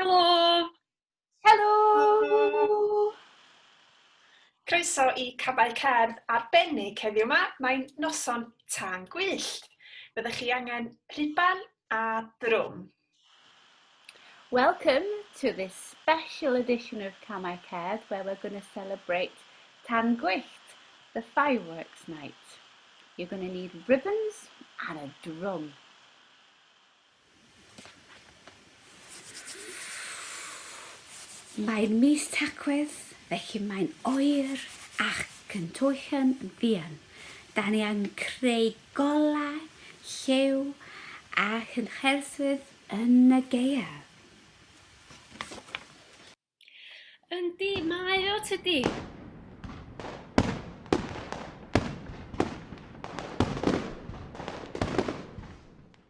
Helo! Helo! Croeso i Camau Cerdd arbennig heddiw 'ma. Mae'n noson tân gwyllt. Fyddech chi angen rhuban a drwm. Welcome to this special edition of Camau Cerdd where we're going to celebrate Tân Gwyllt, the fireworks night. You're going to need ribbons and a drum. Mae'n mis Tachwedd, felly mae'n oer ac yn tywyll yn fuan. Da ni angen creu golau, lliw a chynhyrchydd yn y gaeaf. Yndi, mae o tydi.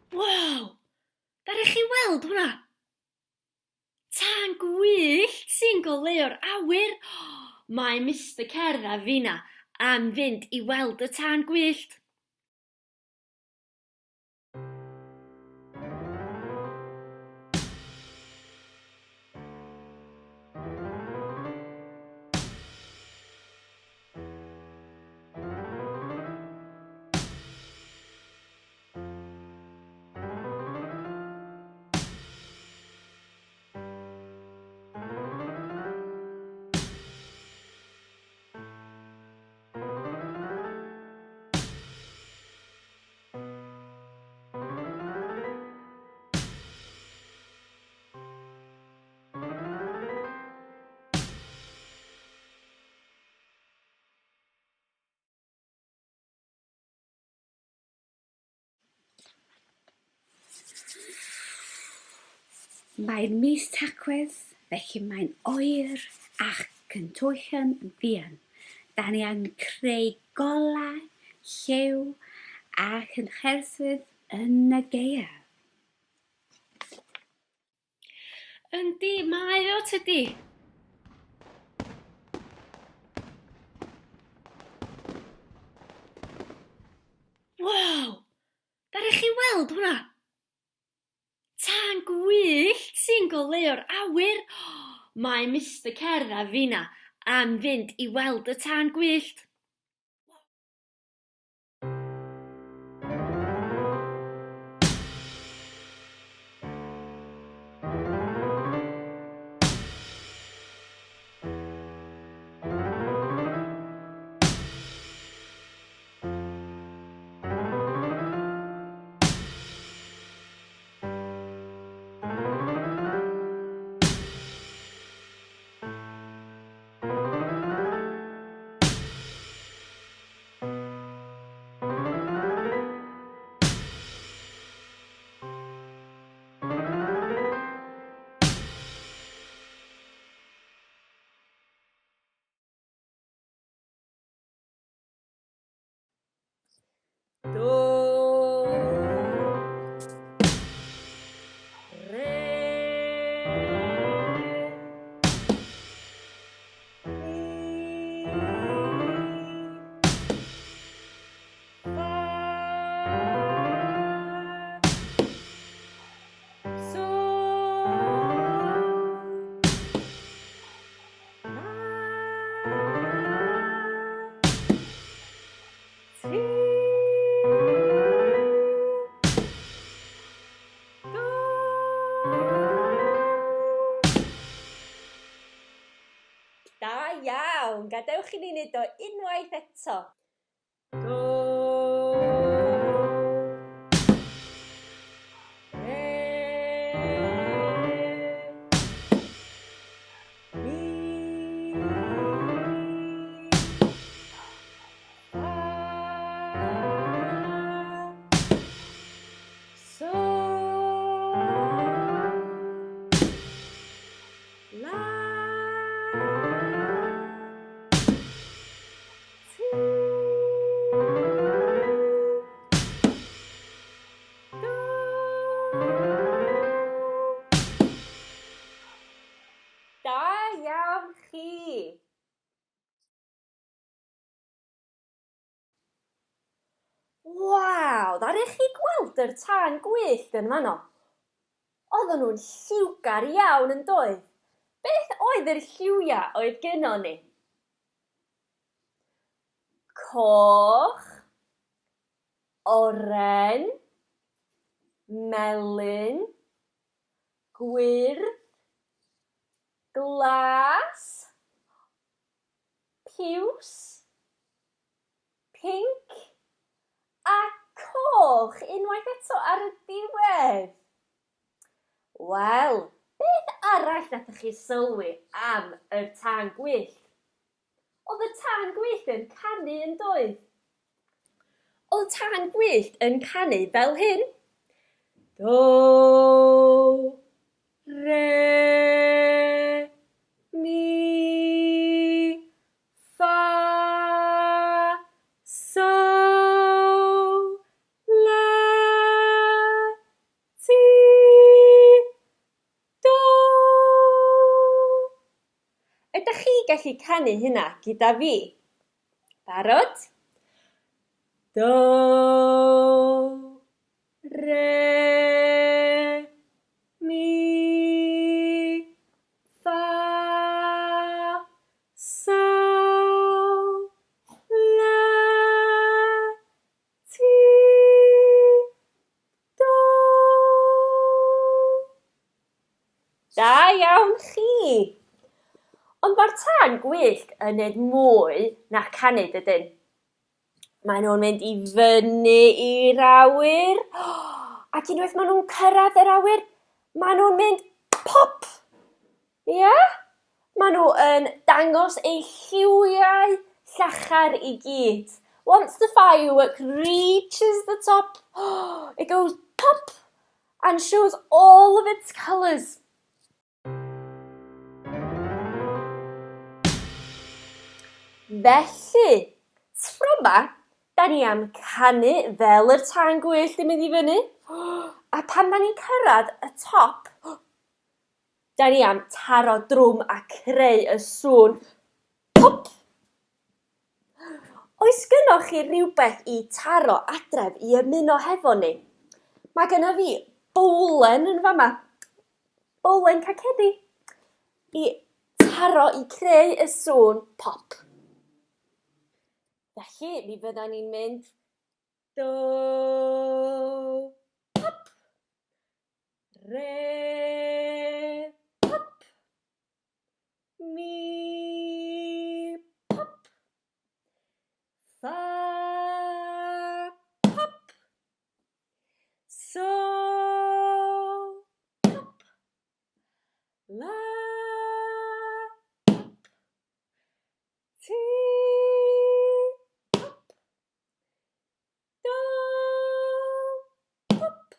Waw! Ddaru chi weld hwnna? Tân gwyllt sy'n goleuo'r awyr! Mae Mister Cerdd a finna am fynd i weld y tân gwyllt. Mae'n mis Tachwedd, felly mae'n oer ac yn tywyll yn fuan. Da ni angen creu golau, lliw a chynhyrchydd yn y gaeaf. Yndi, mae o tydi. Waw! Ddaru chi weld hwnna? Tân gwyllt sy'n goleuo'r awyr! Mae Mister Cerdd a finna am fynd i weld y tân gwyllt. Do. Re. Mi. Fa. Sol. La. Ti. Do. Da iawn! Gadewch i ni wneud o unwaith eto. Do. Re. Mi. Fa. Sol. La. Ti. Do. Da iawn chi! Waw, ddaru chi gweld yr tân gwyllt yn fanno? Oedden nhw'n lliwgar iawn yn doedd? Beth oedd yr lliwiau oedd gynnon ni? Coch, oren, melyn, gwyrdd, glas, piws, pinc a coch unwaith eto ar y diwedd. Wel, beth arall nathoch chi sylwi am yr tân gwyllt? Oedd y tân gwyllt yn canu yn doedd? Oedd y tân gwyllt yn canu fel hyn. Do, re, mi, ffa, sol, la, ti, do. Ydych chi gallu canu hynna gyda fi? Barod? Do, re, mi, ffa, sol, la, ti, do. Da iawn chi! Ond mae'r tân gwyllt yn neud mwy na canu dydyn? Maen nhw'n mynd i fyny i'r awyr, ac unwaith maen nhw'n cyrraedd yr awyr, maen nhw'n mynd pop! Ia? Maen nhw yn dangos eu lliwiau llachar i gyd. Once the firework reaches the top, it goes pop and shows all of its colours. Felly, tro 'ma, da ni am canu fel yr tân gwyllt yn mynd i fyny, a pan da ni'n cyrraedd y top, da ni am taro drwm a creu y sŵn pop! Oes gynnoch chi rywbeth i taro adref i ymuno hefo ni? Mae gynno fi bowlen yn fama, bowlen cacedi, i taro i creu y sŵn pop. Felly, mi fyddan ni'n mynd do, pop, re, pop. Mi, pop. Ffa, pop. Sol, pop. La, pop. Ti, pop. Do, pop.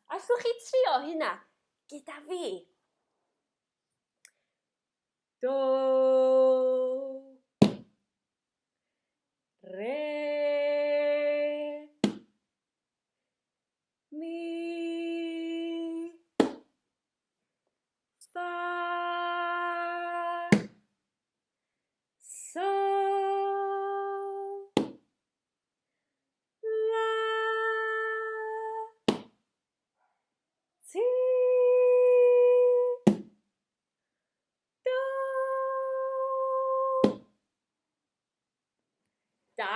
Allwch chi trio hynna gyda fi? Do. Re. Mi. Fa. Sol. La. Ti. Do. Da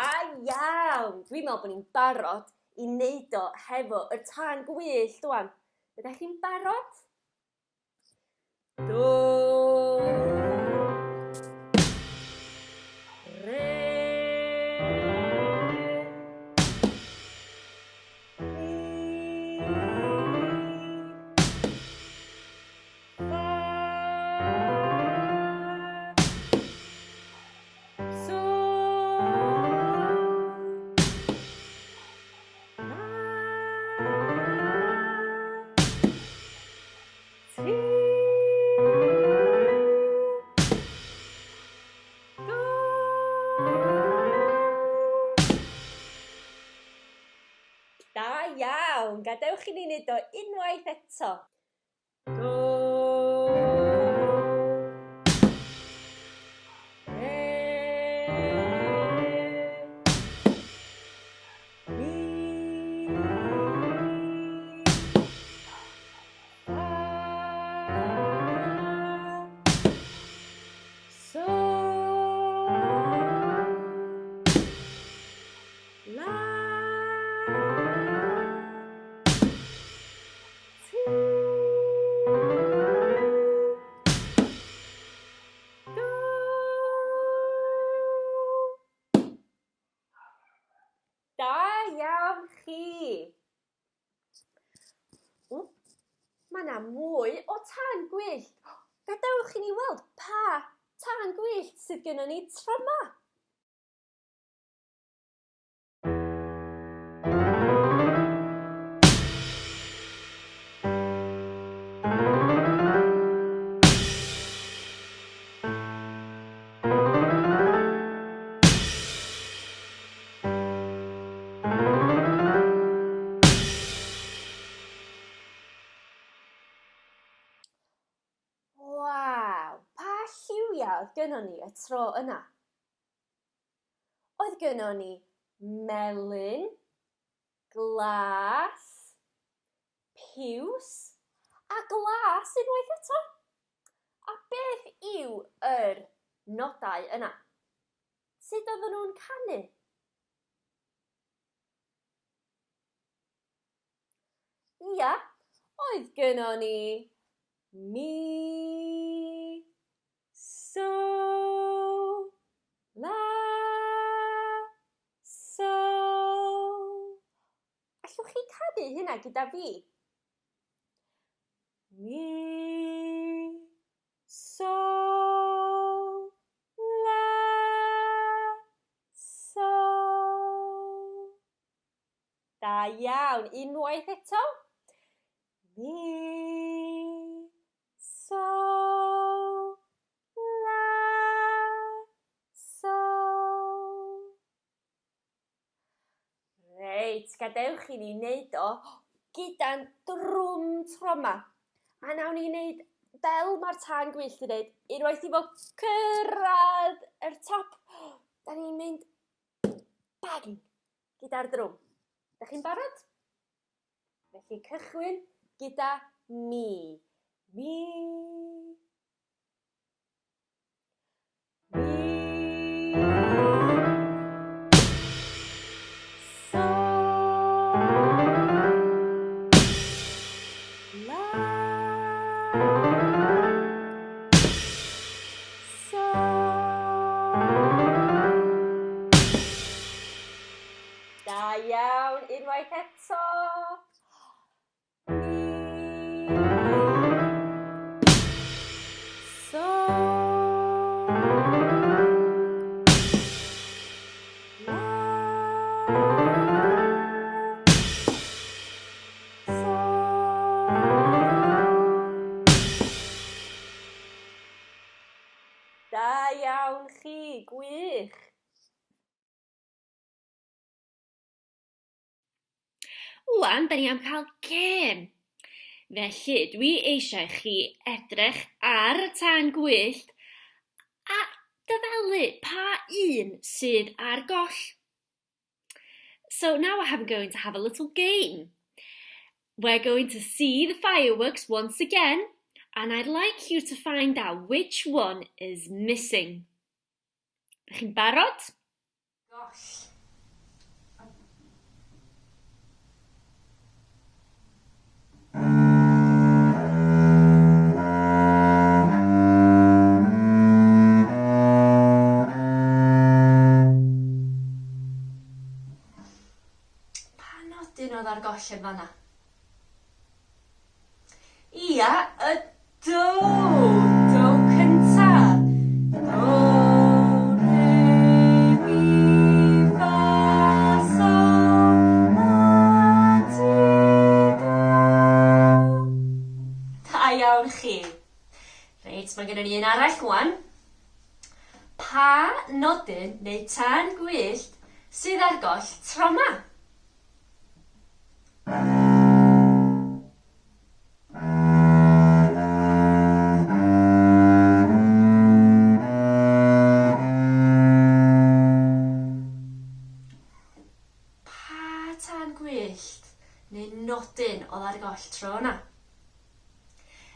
iawn! Dwi'n meddwl bod ni'n barod i wneud o hefo y tân gwyllt ŵan. Ydych chi'n barod? Do. Re. Mi. Fa. Sol. La. Ti. Do. Da iawn! Gadewch i ni wneud o unwaith eto. Do. Re. Mi. Da iawn chi! Ww, mae yna mwy o tân gwyllt. Gadewch i ni weld pa tân gwyllt sydd gennym ni tro yma. Waw, pa lliwiau oedd gynnon ni y tro yna? Oedd gynnon ni melyn, glas, piws a glas unwaith eto. A beth yw yr nodau yna? Sut oedden nhw'n canu? Ia, oedd gynnon ni mi, so, la, so. Allwch chi canu hynna gyda fi? Mi, so, la, so. Da iawn. Unwaith eto. Mi, so, la, so. Reit, gadewch i ni wneud o gyda'n drwm tro yma. A nawn ni wneud fel mae'r tân gwyllt yn wneud, unwaith i fo cyrraedd yr top, da ni'n mynd bang gyda'r drwm. Da chi'n barod? Felly cychwyn gyda mi. Mi. Da iawn, unwaith eto. Da iawn chi, gwych! Ŵan, da ni am cael gêm. Felly, dwi eisiau chi edrych ar y tân gwyllt a dyfalu pa un sydd ar goll. So now I'm going to have a little game. We're going to see the fireworks once again and I'd like you to find out which one is missing. Ydych chi'n barod? Goll. Pa nodyn oedd ar goll yn fanna? Ia, y do! Do cynta! Do, re, mi, ffa, sol, la, ti, do. Da iawn chi. Reit, mae gennym ni un arall wan. Pa nodyn neu tân gwyllt sydd ar goll tro 'ma? Pa tân gwyllt neu nodyn oedd ar goll tro yna?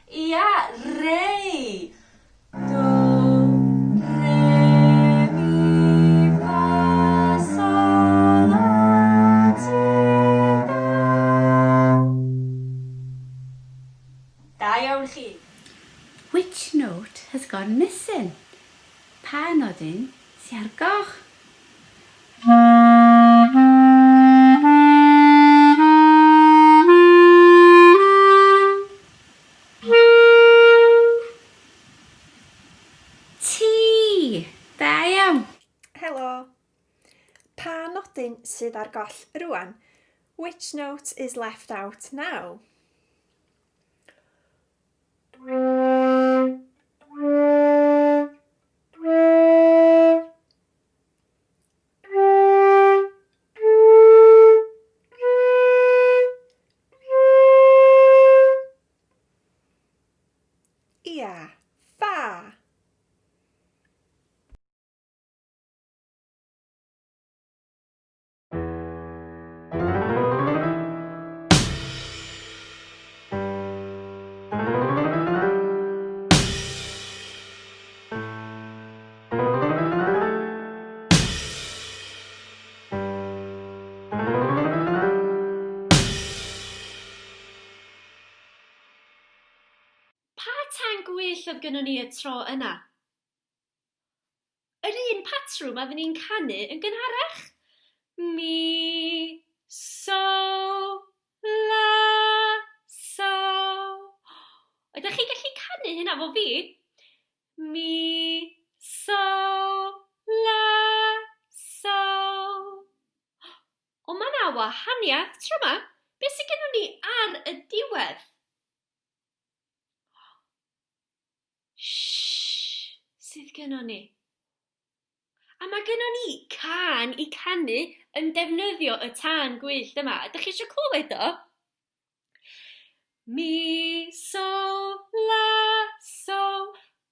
Ia, rei! Do, re, mi, ffa, sol, la, ti, do. Da iawn chi! Which note has gone missing? Pa nodyn sy ar goll? nodyn sydd ar goll rwan? Which note is left out now? Ia, ffa. Pa tân gwyllt oedd gynnon ni y tro yna? Yr un patrwm a oedden ni'n canu yn gynharach. Mi, so, la, so. Ydych chi'n gallu canu hynna fo fi? Mi, so, la, so. Ond mae 'na wahaniaeth tro 'ma. Be sydd gennon ni ar y diwedd? Shh sydd gynnon ni. A mae gynnon ni cân i canu yn defnyddio y tân gwyllt yma. Ydych chi eisiau clywed o? Mi, so, la, so,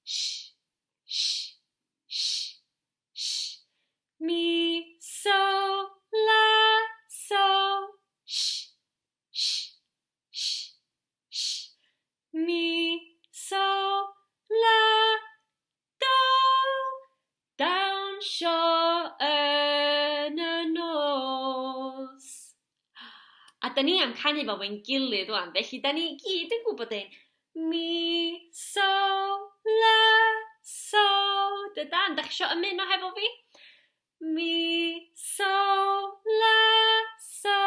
sh, sh, sh, sh. Mi, so, la, so, sh, sh, sh, sh, mi, so, la, do, dawnsio yn y nos. A da ni am canu fo fo'n gilydd wan, felly da ni gyd yn gwybod ein mi, so, la, so. Dydan, da chi isio ymuno hefo fi? Mi, so, la, so.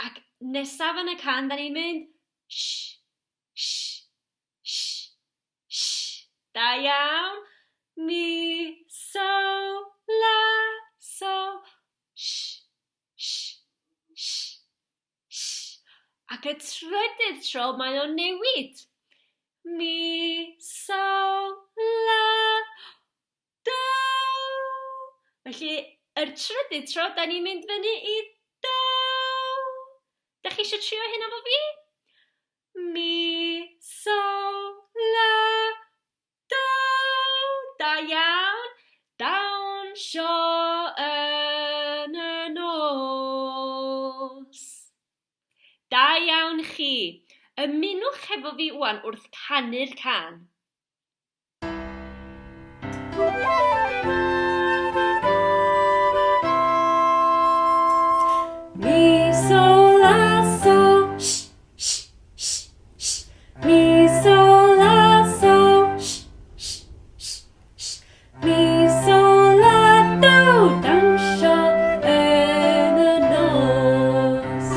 Ac nesaf yn y can, da ni'n mynd sh, sh, sh, sh. Da iawn. Mi, so, la, so, sh, sh, sh, sh. Ac y trydydd tro mae o'n newid. Mi, so, la, Do! Felly, yr trydydd tro, da ni'n mynd fyny i do! Da chi eisiau trio hyn efo fi? Mi, so, la, do! Da iawn! Dawnsio yn y nos. Da iawn chi! Ymunwch hefo fi ŵan wrth canu'r cân. Mi, sol, la, sol, sh, sh, sh, sh. Mi, sol, la, sol, sh, sh, sh, sh. Mi, sol, la, do, dawnsio yn y nos.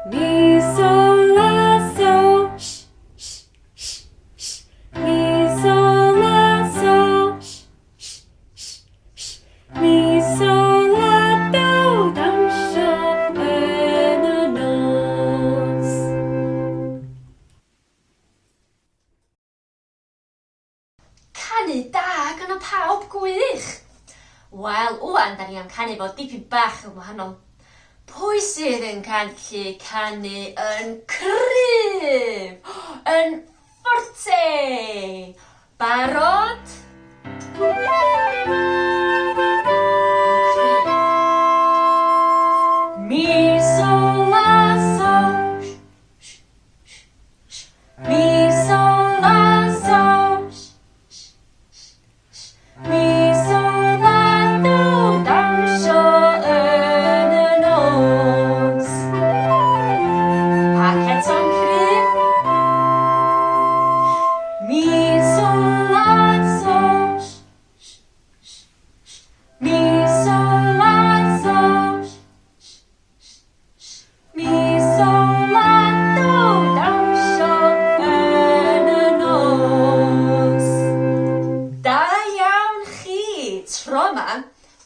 Mi, sol, la, sol, sh, sh, sh, sh. Mi, sol, la, sol, sh, sh, sh, sh. Mi, sol, la, do, dawnsio yn y nos. Canu da gynno pawb, gwych! Wel, ŵan 'da ni am canu fo dipyn bach yn wahanol. Pwy sydd yn gallu canu yn cryf? Yn forte! Barod? Mi, sol, la, sol, sh, sh, sh, Mi, sol, la, sol, sh, sh, sh, sh. Mi, sol, la, do, dawnsio yn y nos. Ac eto'n cryf. Mi, sol, la, sol.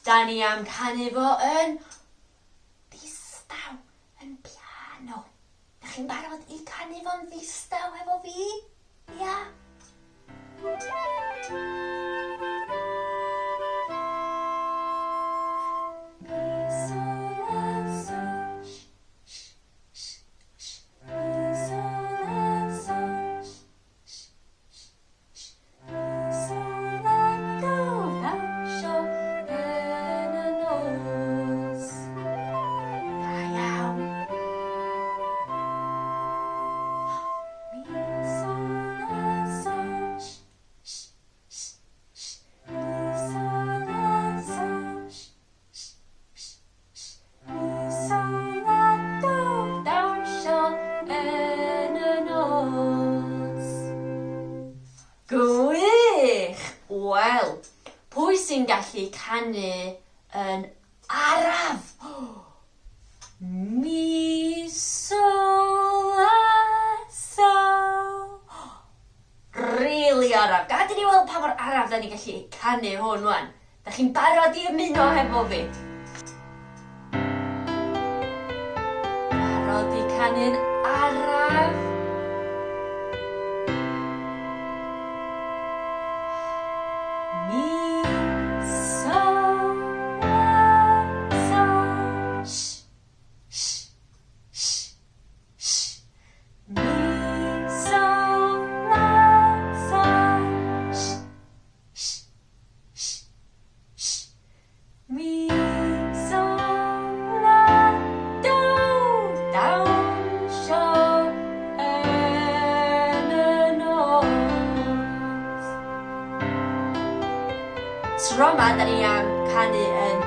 Da ni am canu fo yn ddistaw, yn piano. Da chi'n barod i canu fo'n ddistaw hefo fi? Ia? Mi, sol, la, sol, sh, sh, sh, sh. Mi, sol, la, sol, sh, sh, sh, sh. Mi, sol, la, do, dawnsio yn y nos. Da iawn. Mi, sol, la, sol, sh, sh, sh, sh. Mi, sol, la, sol, sh, sh, sh, sh. Mi, sol, la, do, dawnsio yn y nos. Gwych! Wel, pwy sy'n gallu canu yn araf? Mi, sol, la, sol. Rili araf. Gad i ni weld pa mor araf da ni'n gallu canu hwn wan. Da chi'n barod i ymuno hefo fi? Barod i canu'n araf? Mi, sol, la, sol, sh, sh, sh, sh. Mi, sol, la, sol, sh, sh, sh, sh. Mi, sol, la, do, dawnsio yn y nos. Tro 'ma, da ni am canu yn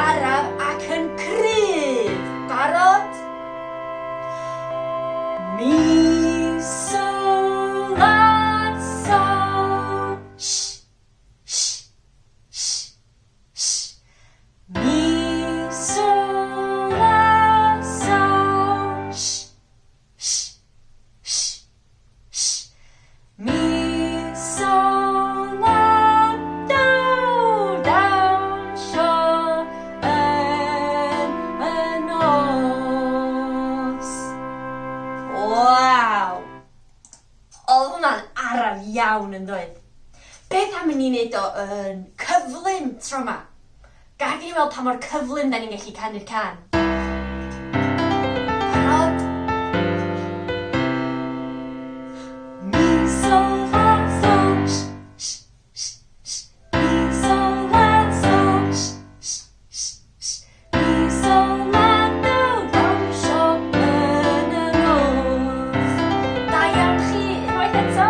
araf ac yn cryf. Barod? Mi, sol, la, sol, sh, sh, sh, sh. Mi, sol, la, sol, sh, sh, sh, sh. Mi, sol, la, do, dawnsio yn y nos. Waw! Oedd hwnna'n araf iawn yn doedd? Beth am i ni wneud o yn cyflym tro 'ma? Gad i ni weld pa mor cyflym da ni'n gallu canu'r cân. Barod? Mi, sol, la, sol, sh, sh, sh, sh. Mi, sol, la, sol, sh, sh, sh, sh. Mi, sol, la, do, dawnsio yn y nos. Da iawn chi unwaith eto.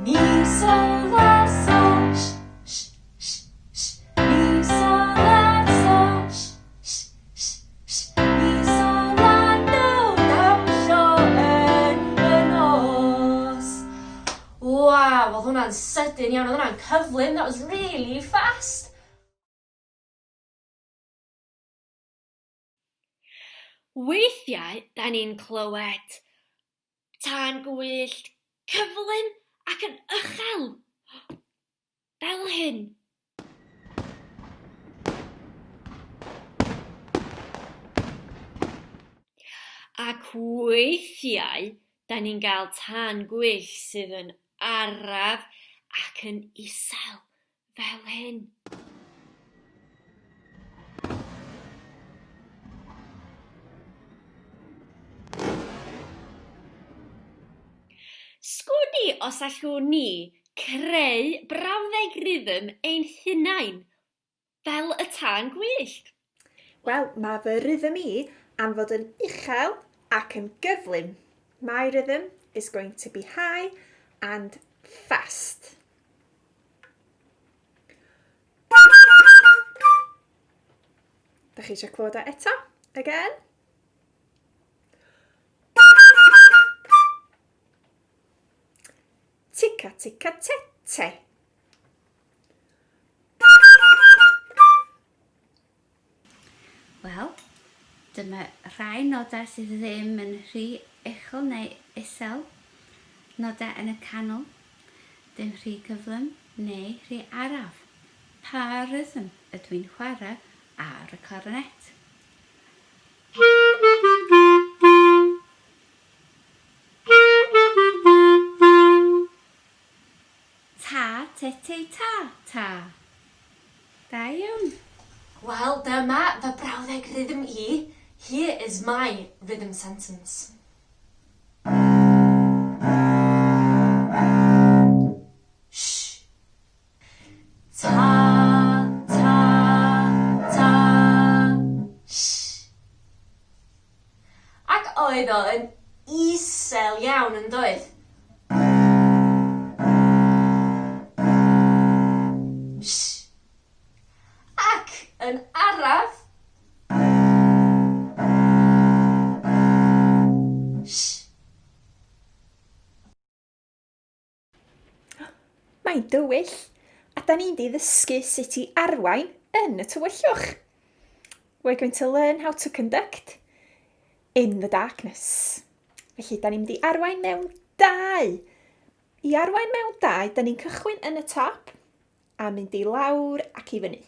Mi, sol, la, sol, sh, sh, sh, sh. Mi, sol, la, sol, sh, sh, sh, sh. Mi, sol, la, do, dawnsio yn y nos. Waw, oedd hwnna'n sydyn iawn, oedd hwnna'n cyflym, that was really fast. Weithiau, da ni'n clywed tân gwyllt cyflym ac yn uchel, fel hyn. Ac weithiau, da ni'n gael tân gwyllt sydd yn araf ac yn isel, fel hyn. Sgwn i os allwn ni creu brawddeg rhythm ein hunain, fel y tân gwyllt? Wel, mae fy rhythm i am fod yn uchel ac yn gyflym. My rhythm is going to be high and fast. Da chi eisiau clywed o eto? Again? Tica tica te te. Wel, dyma rhai nodau sydd ddim yn rhy uchel neu isel, nodau yn y canol, dim rhy cyflym neu rhy araf. Pa rhythm ydw i'n chwarae ar y clarinet? Ta te te ta ta. Da iawn. Wel, dyma fy brawddeg rhythm i. Here is my rhythm sentence. Shh. Ta, ta, ta, shh. Ac oedd o yn isel iawn yn doedd? Shh. Ac yn araf. Shh. Mae'n dywyll, a da ni'n di ddysgu sut i arwain yn y tywyllwch. We're going to learn how to conduct in the darkness. Felly, da ni'n mynd i arwain mewn dau. I arwain mewn dau, da ni'n cychwyn yn y top a mynd i lawr ac i fyny.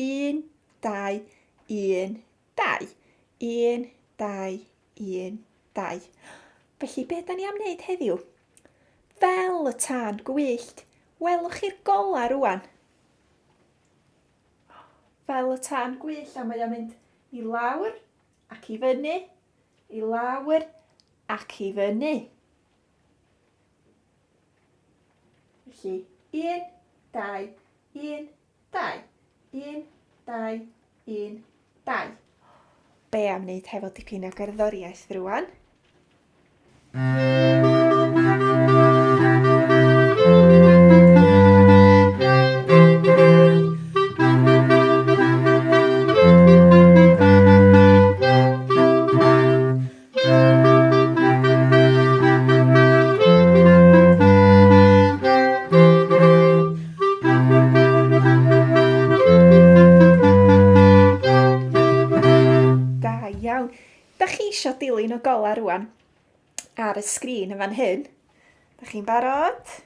Un, dau, un, dau. Un, dau, un, dau. Felly, be da ni am wneud heddiw? Fel y tân gwyllt, welwch chi'r golau rwan? Fel y tân gwyllt, a mae o'n mynd i lawr ac i fyny, i lawr ac i fyny. Felly, 1, 2, 1, 2, 1, 2, 1, 2. Be am wneud hefo dipyn o gerddoriaeth rwan? Da iawn. Da chi eisiau dilyn y golau rwan ar y sgrin yn fan hyn? Da chi'n barod?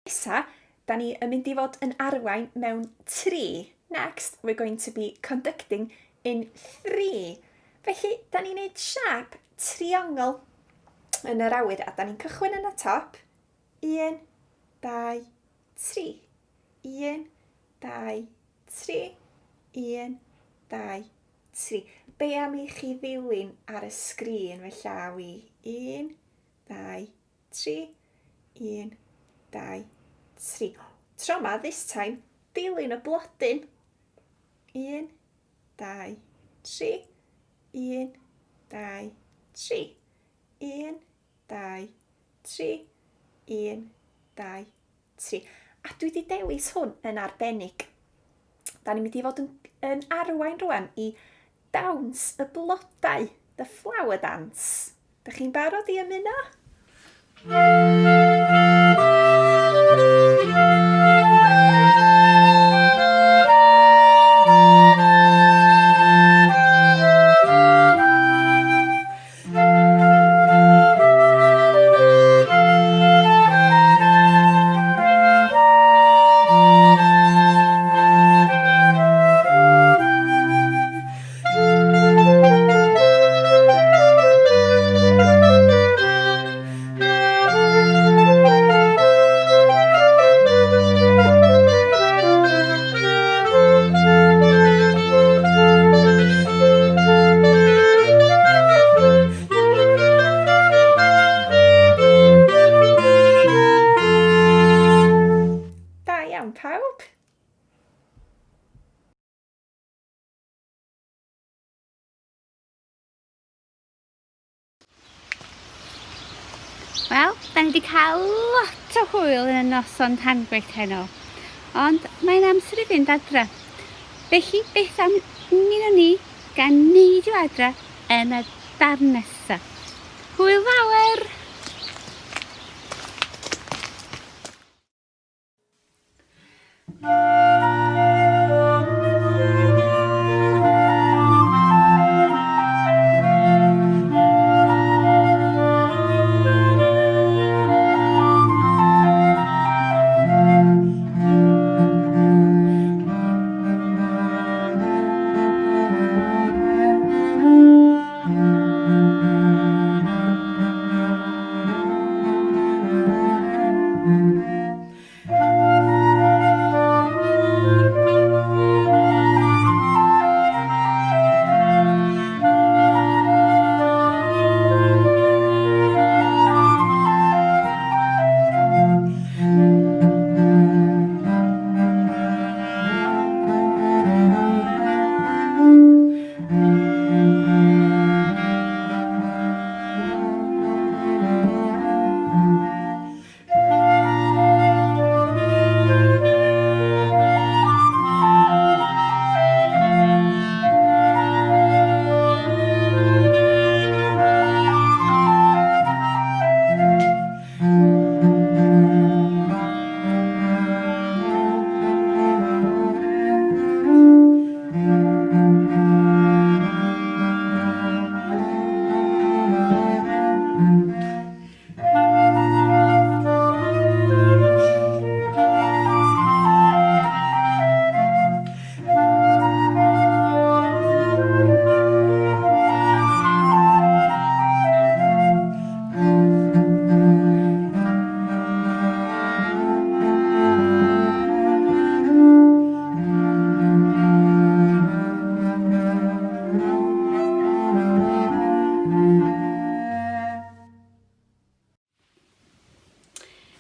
Nesa, da ni yn mynd i fod yn arwain mewn tri. Next, we're going to be conducting in three. Felly, da ni'n neud siap triongl yn yr awyr a da ni'n cychwyn yn y top. Un, dau, tri. Un, dau, tri. Un, dau, tri. Be am i chi ddilyn ar y sgrin fy llaw i? Un, dau, tri, un, dau, tri. Tro 'ma, this time, dilyn y blodyn. Un, dau, tri, un, dau, tri. Un, dau, tri, un, dau, tri. A dwi wedi dewis hwn yn arbennig. Da ni'n mynd i fod yn, yn arwain rwan i dawns y blodau, the flower dance. Da chi'n barod i ymuno? Da iawn pawb! Wel, da ni wedi cael lot o hwyl yn y noson tangwyllt heno, ond mae'n amser i fynd adra. Felly, beth am ymuno ni gan neidio adra yn y darn nesa. Hwyl fawr!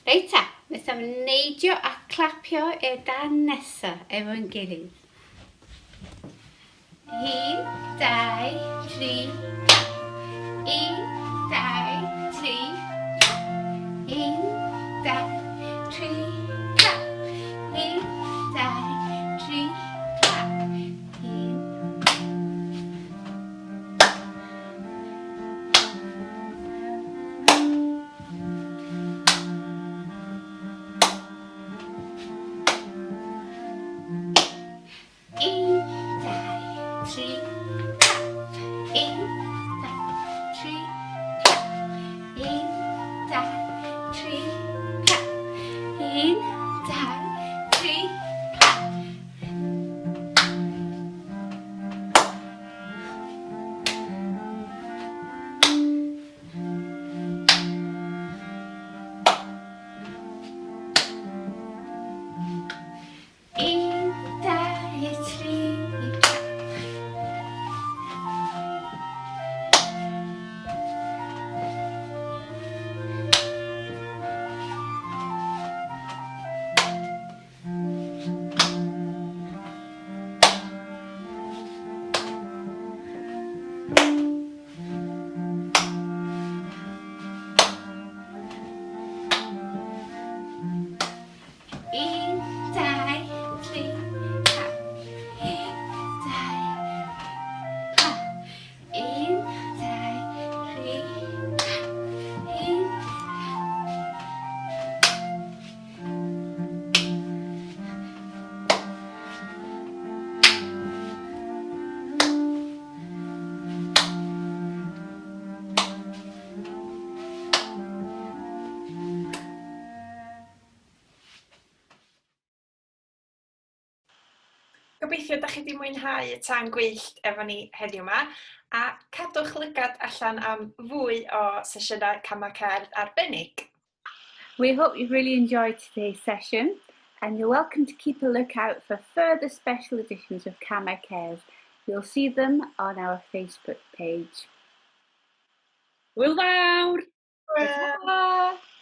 Reit ta, beth am neidio a clapio i'r darn nesa efo'n gilydd? 1, 2, 3, clap. 1, 2, 3, clap. 1, 2, 3, clap. 1, 2, 3, clap. 1, Un, dau, tri, clap. Un, dau, tri, clap. Un, dau, tri, clap. Un, dau, tri, clap. Un, dau, tri, clap. Un, dau, tri, clap. Un, dau, clap. Un, dau, tri, clap. Un, Gobeithio da chi wedi mwynhau y tân gwyllt efo ni heddiw 'ma, a cadwch lygad allan am fwy o sesiynau Camau Cerdd arbennig. We hope you've really enjoyed today's session and you're welcome to keep a lookout for further special editions of Camau Cerdd. You'll see them on our Facebook page. Hwyl fawr! Hwyl! Ta!